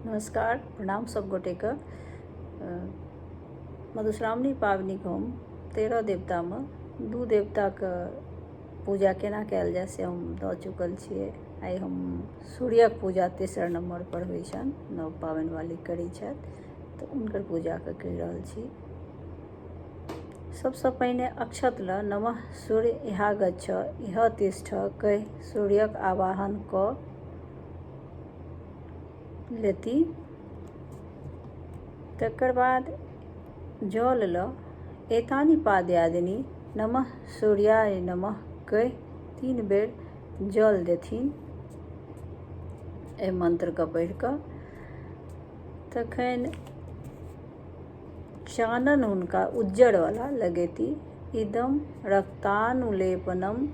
नमस्कार, प्रणाम सब गोटेके। मधुश्रावणी पाबनिके हम 13 देवतामे 2 देवताके पूजा केना कयल जाय से हम दऽ चुकल छियै। आइ हम सूर्यक पूजा तेसर नम्बर पर होइ छनि, नव पाबनि वाली करै छथि, तऽ हुनकर पूजाके करि रहल छी। सबसँ पहिने अक्षत लऽ नमः सूर्य इहा गच्छ इह तिष्ठ कहि सूर्यक आवाहन कऽ लेती। तकर बाद जल लऽ एतानि पाद्यादिनी नमः सूर्याय नमः कहि 3 बेर जल देथिन एहि मन्त्रके पढ़ि कऽ। तखन चानन हुनका उज्जरवला लगेती। इदम रक्तानुलेपनम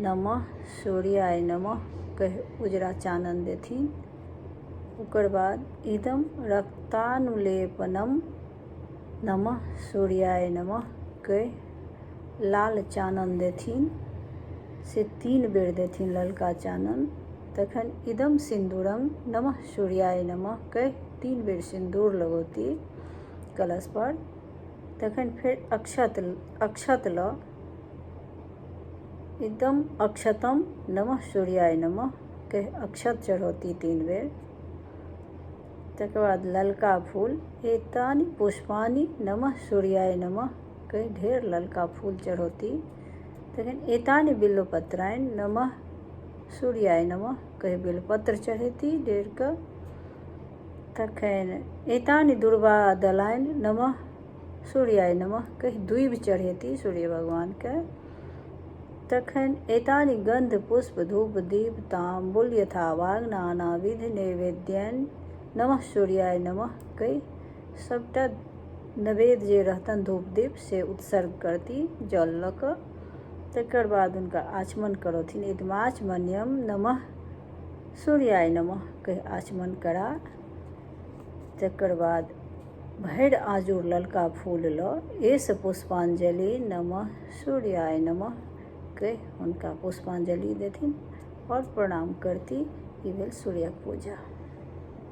नमः सूर्याय नमः कहि उजरा चानन देथिन। ओकर बाद इदम रक्तानुलेपनम नमः सूर्याय नमः कहि लाल चानन देथिन, से 3 बेर देथिन ललका चानन। तखन इदम सिन्दूरम नमः सूर्याय नमः कहि 3 बेर सिन्दूर लगौती कलश पर। तखन फेर अक्षत लऽ इदम अक्षतम नमः सूर्याय नमः कहि अक्षत चढ़ौती 3 बेर। तकर बाद ललका फूल एतानि पुष्पाणि नमः सूर्याय नमः कहि ढेर ललका फूल चढ़ौती। तखन एतानि बिल्वपत्राणि नमः सूर्याय नमः कहि बिल्वपत्र चढ़ेती ढेरके। तखन एतानि दुर्वादलानि नमः सूर्याय नमः कहि दूबि चढ़ेती सूर्य भगवानके। तखन एतानि गन्ध पुष्प धूप दीप ताम्बुल यथावाग नानाविध नैवेद्यानि नमः सूर्याय नमः कहि सबटा नैवेद्य जे रहतनि धूप दीप से उत्सर्ग करती जल लऽ कऽ। तकर बाद हुनका आचमन करौथिन। इदमाचमन्यम नमः सूर्याय नमः कहि आचमन करा तकर बाद भरि आँजुर ललका फूल लऽ एस पुष्पांजलि नमः सूर्याय नमः कहि हुनका पुष्पांजलि देथिन और प्रणाम करती। ई भेल सूर्यक पूजा।